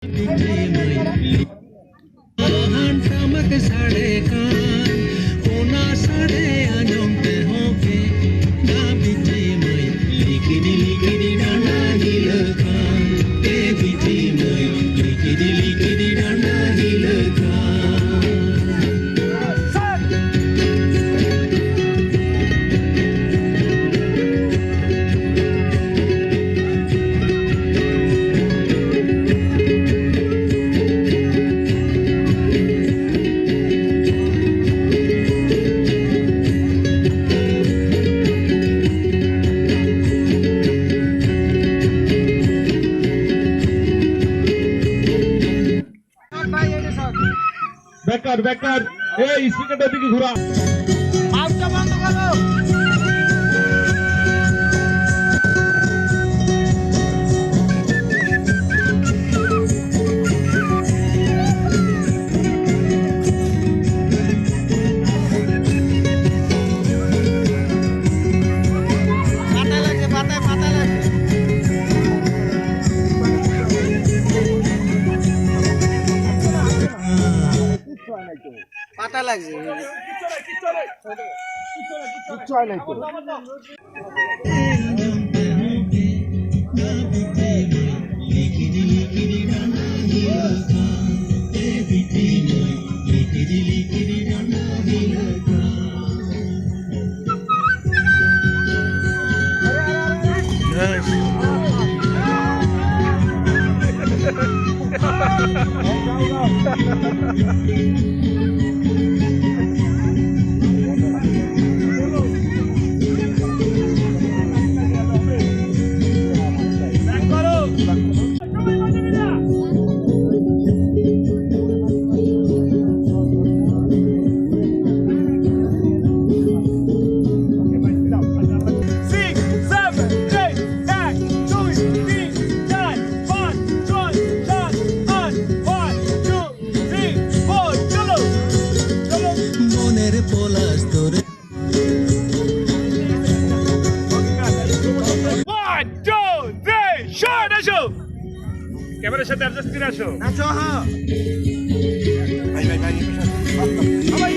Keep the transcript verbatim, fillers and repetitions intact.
ᱵᱤᱴᱤ ᱢᱟᱹᱭ, ᱦᱟᱱ ᱴᱟᱢᱟᱠ ᱥᱟᱰᱮ ᱠᱟᱱ, ᱚᱱᱟ ᱥᱟᱰᱮ ᱟᱸᱡᱚᱢ ᱛᱮᱦᱚᱸ ᱯᱮ ᱫᱟ ᱵᱤᱴᱤ ᱢᱟᱹᱭ, ᱞᱤᱠᱤᱫᱤ ᱞᱤᱠᱤᱫᱤ ᱰᱟᱸᱰᱟ ᱦᱤᱞᱟᱹᱜ ᱠᱟᱱ, ᱮ ᱵᱤᱴᱤ ᱢᱟᱹᱭ, ᱞᱤᱠᱤᱫᱤ ᱞᱤᱠᱤᱫᱤ ᱰᱟᱸᱰᱟ ᱦᱤᱞᱟᱹᱜ ᱠᱟᱱ᱾ বেকার, বেকার। এই স্পিকারটা দিকে ঘোরা। মাউসটা বন্ধ করো। পাতায় লাগছে, পাতায়, পাতায় লাগছে। পাতা লাগছে। কিচ্ছু হয় নাই তো। Six, seven, eight, nine, দুই, তিন, চার, পাঁচ, ছয়, সাত, আট, one, two, three, four, চলো, চলো। মনের পলাশ তোর। One, two, three, shot, এসো। সাথে অ্যাডজাস্ট করে আসো। নাচো, হ্যাঁ। ভাই ভাই ভাই,